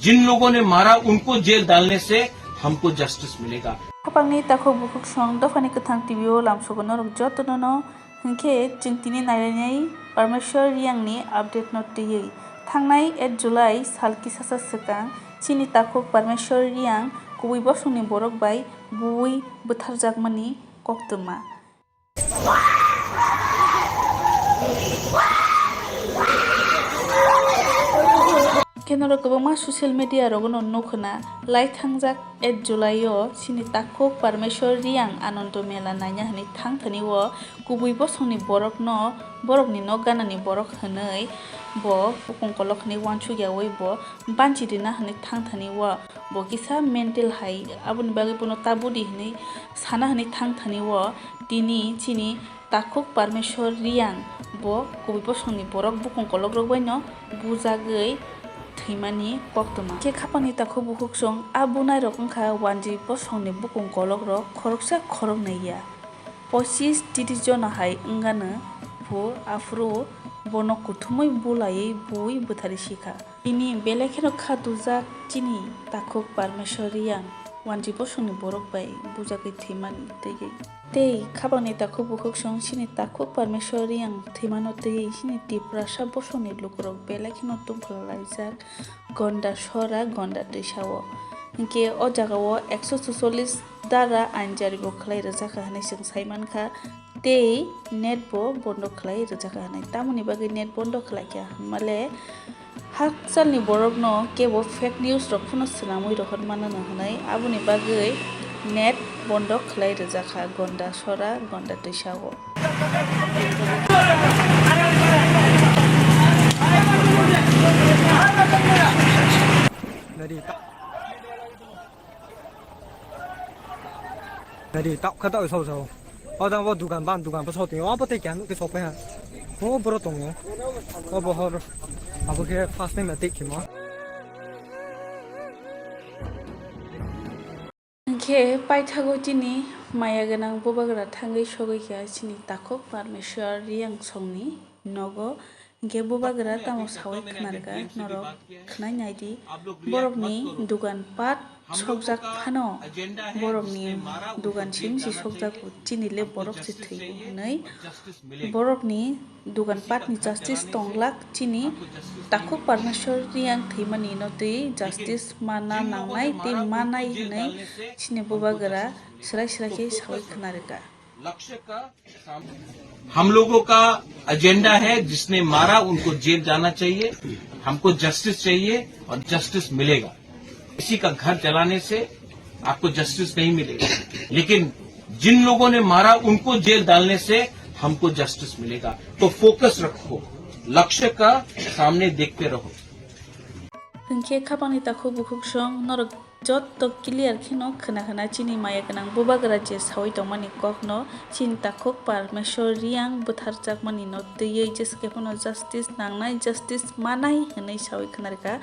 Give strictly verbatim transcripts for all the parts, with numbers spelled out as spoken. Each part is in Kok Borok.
जिन लोगों ने मारा उनको जेल डालने से हमको जस्टिस मिलेगा। Khapangni takhuk bukhuk song dophani kwthang T V o lamsogo norok jotono no. Hinkhe chwng tini nailainai Parmeshwar Riyangni update no twiwi. Thangnai eight July sal kisacha swkang chini takhuk Parmeshwar Riyang kubui bosongni borok bai buwi butharjakmani koktwma. Khe norok kwbangma social media rogo no nukho na, lai thangjak eight July o chini takhuk Parmeshwar Riyang Anando Mela naina hwnwi thang thani o kubui bosongni borokno, borokni nok ganani borok hwnwi bo bukung kolok hwnwi uansuk yaui bo banchi rina hwnwi thang thani o. Bo kisa mental hai, aboni bagwi bono tabudi hwnwi sana hwnwi thang thani o. Tini chini takhuk Parmeshwar Riyang bo kubui bosongni borok bukung kolokrok baino bujagwi thwimani koktwma. Khe khapangni takhuk bukhuk song a bunairok wngkha wanjwi bosongni bukung kolokrok khoroksa khoroknwi ya. Pochis tris jona hai wngano phu aphuru bono kuthumwi bulaiwi buwi bwtharwi sikha. Tini belai kheno kha tujak chini takhuk Parmeshwar Riyang wanjwi bosongni borok bai bujagwi thwimani twiwi. Tei khapangni takhuk bukhuk song chini takhuk Parmeshwar Riyang thwimano twiwi chini Tiprasa bosongni lukurok belai kheno tongphla laijak Gonda Sora Gonda Twisao. Hinkhe o jagao ekso suchollis dara ain jari bo khlai rwjakha hwnwi chwng sai mankha. Tei net bo bondo khlai rwjakha hwnwi. Tamoni bagwi net bondo khlai kha hwnmale hakchalni borokno kebo fake news rok phano swnamwi rohor mano hwnwi aboni bagwi net bondo khlai rwjakha Gonda Sora Gonda Twisao. Nadi ta-, nadi ta kha ta so so. O jang bo dukan ban dukan bo so ting. O bo tei kya nuk sok ha. O boro tongo. O bo hor. Abo khe first time na tik khimo. Hinkhe paithago chini maya gwnang bubagra thangwi sogwi kha chini takhuk Parmeshwar Riyang songni nogo. Hinkhe bubagra tamo sawi khwnarwkha norok khwnai naidi. Borokni dugan pat sokjak phano borokni dugan simi se sokjago, chini le borok se thwigo hwnwi. Borokni dugan patni justice tonglak chini takhuk Parmeshwar Riyang thwimani no twi justice mana nangnai tei manai hwnwi chini bubagra swrai swrai khe sawi khwnarwkha. हम लोगों का एजेंडा है, जिसने मारा उनको जेल जाना चाहिए, हमको जस्टिस चाहिए और जस्टिस मिलेगा। किसी का घर जलाने से आपको जस्टिस नहीं मिलेगा, लेकिन जिन लोगों ने मारा उनको जेल डालने से हमको जस्टिस मिलेगा। तो फोकस रखो, लक्ष्य का सामने देखते रहो। Hinkhe khapangni takhuk bukhuk song norok jotto clear kheno khna khna chini maya gwnang bubagra je sawi tongmani kokno chini takhuk Parmeshwar Riyang bwtharjakmani no twiwi jesa khe phano justice nangnai, justice manai hwnwi sawi khna rwkha.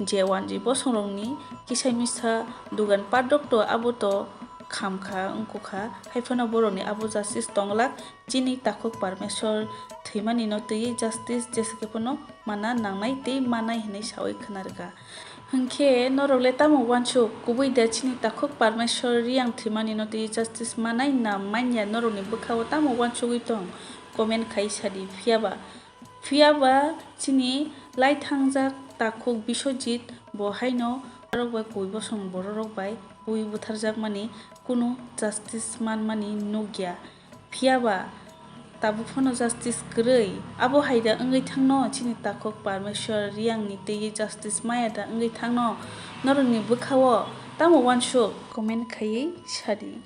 Je wanjwi bosongrokni kisa misa dugan padrok to abo to khamkha wngkukha, haiphano borokni abo justice tonglak. Chini takhuk Parmeshwar thwimani no twiwi justice jesa khe phano mana nangnai tei manai hwnwi sawi khna rwkha. Hinkhe norok le tamo uansuk, kubui da chini takhuk Parmeshwar Riyang thwimani no twiwi justice manai na manya, norokni bwkhao tamo uansugwi tong? Comment khai sadi. Phiyaba Phiya ba chini lai thangjak takhuk Biswajit bo haino borok bai kubui bosong bororok bai bui butharjakmani kunu justice manmani nukya. Phiya ba tabuk phano justice kwrwi. Abo hai da wngwi thangno chini takhuk Parmeshwar Riyangni twiwi justice maya da wngwi thangno? Norokni bwkhao tamo uansuk? Comment khaiwi sadi.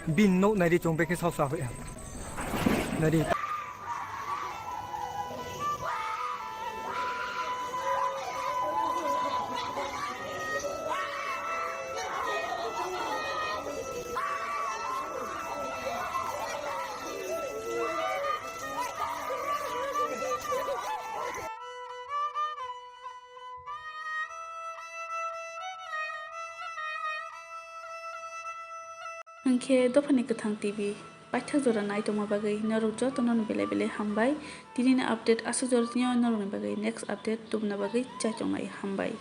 Bini nok naidi chwng bekhe saosa hoi. Naidi. Hinkhe dophani kwthang T V Paithak jora naitongma bagwi norok jotono belai belai hambai. Tinini update aswk jora tino, norokni bagwi next update tubuna bagwi chaitongnai, hambai.